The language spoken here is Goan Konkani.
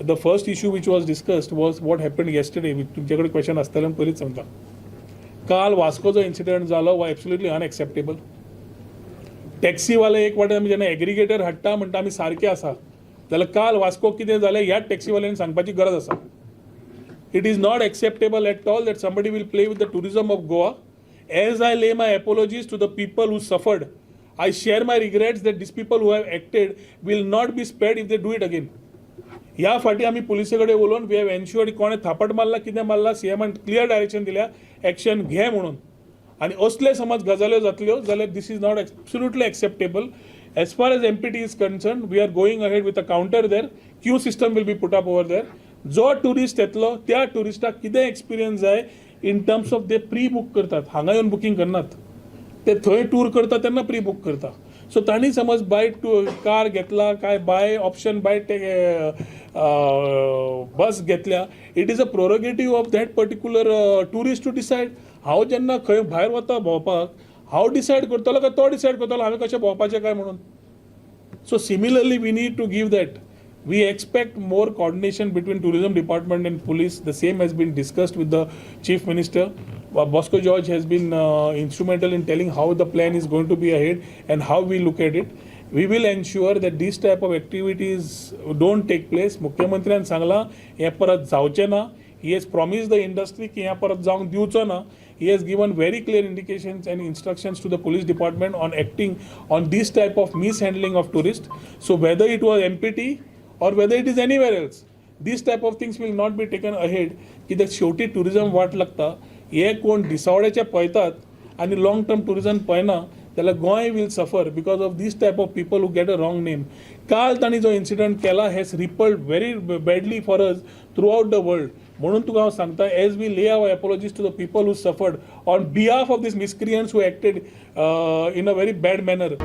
The first issue which was discussed was what happened yesterday. तुमचे कडेन क्वेश्चन आसतलें म्हूण पयलींच सांगता. काल वास्को जो इन्सिडंट जालो हो एब्सोल्युटली अनएक्सेप्टेबल. टॅक्सीवाले एक वाटेन आमी जेन्ना एग्रिगेटर हाडटा म्हणटा आमी सारके आसा, जाल्यार काल वास्को कितें जालें ह्याच टॅक्सीवाल्यांनी सांगपाची गरज आसा. It is not acceptable at all that somebody will play with the tourism of Goa. As I lay my apologies to the people who suffered, I share my regrets that these people who have acted will not be spared if they do it again. ह्या फाटी आमी पुलिसे कडेन उलोवन we have एन्शुअर्ड, कोणें थापट मारला, कितें मारला, सीएमान क्लियर डायरेक्शन दिल्या एक्शन घे म्हणून. आनी असले समज गजाल्यो जातल्यो जाल्यार this is not absolutely acceptable. As far as MPT is concerned, we are going ahead with a counter there. Queue system will be put up over there. जो ट्युरिस्ट येतलो त्या ट्युरिस्टाक कितें एक्सपिरियन्स जाय इन टर्म्स ऑफ ते प्री बूक करतात, हांगा येवन बुकींग करनात. ते थंय टूर करता तेन्ना प्री बूक करता. सो तांणी समज बाय टू कार घेतला काय बाय ऑप्शन बाय ते बस घेतल्या, it is a prerogative of that particular tourist to decide. हांव जेन्ना खंय भायर वता भोंवपाक, हांव डिसायड करतलो काय तो डिसायड करतलो हांवें कशें भोंवपाचें काय म्हणून? So similarly, we need to give that. We expect more coordination between tourism department and police. The same has been discussed with the chief minister. Bosco George has been instrumental in telling how the plan is going to be ahead and how we look at it. We will ensure that these type of activities don't take place. मुख्यमंत्र्यान सांगलां हें परत जावचें ना. He has promised the industry की हें परत जावंक दिवचो ना. He has given very clear indications and instructions to the police department on acting on this type of mishandling of tourists. So whether it was MPT or whether it is anywhere else, these type of things will not be taken ahead. कित्याक शेवटी टुरिझम वाट लागता. हे कोण दिसावड्याचे पळयतात आनी लॉंग टर्म टुरिझम पळयना जाल्यार Goa will suffer because of this type of people who get a wrong name. काल तांणी जो इन्सिडंट केला has rippled very badly for us throughout the world. म्हणून तुका हांव सांगता, as we lay our apologies to the people who suffered on behalf of these miscreants who acted in a very bad manner.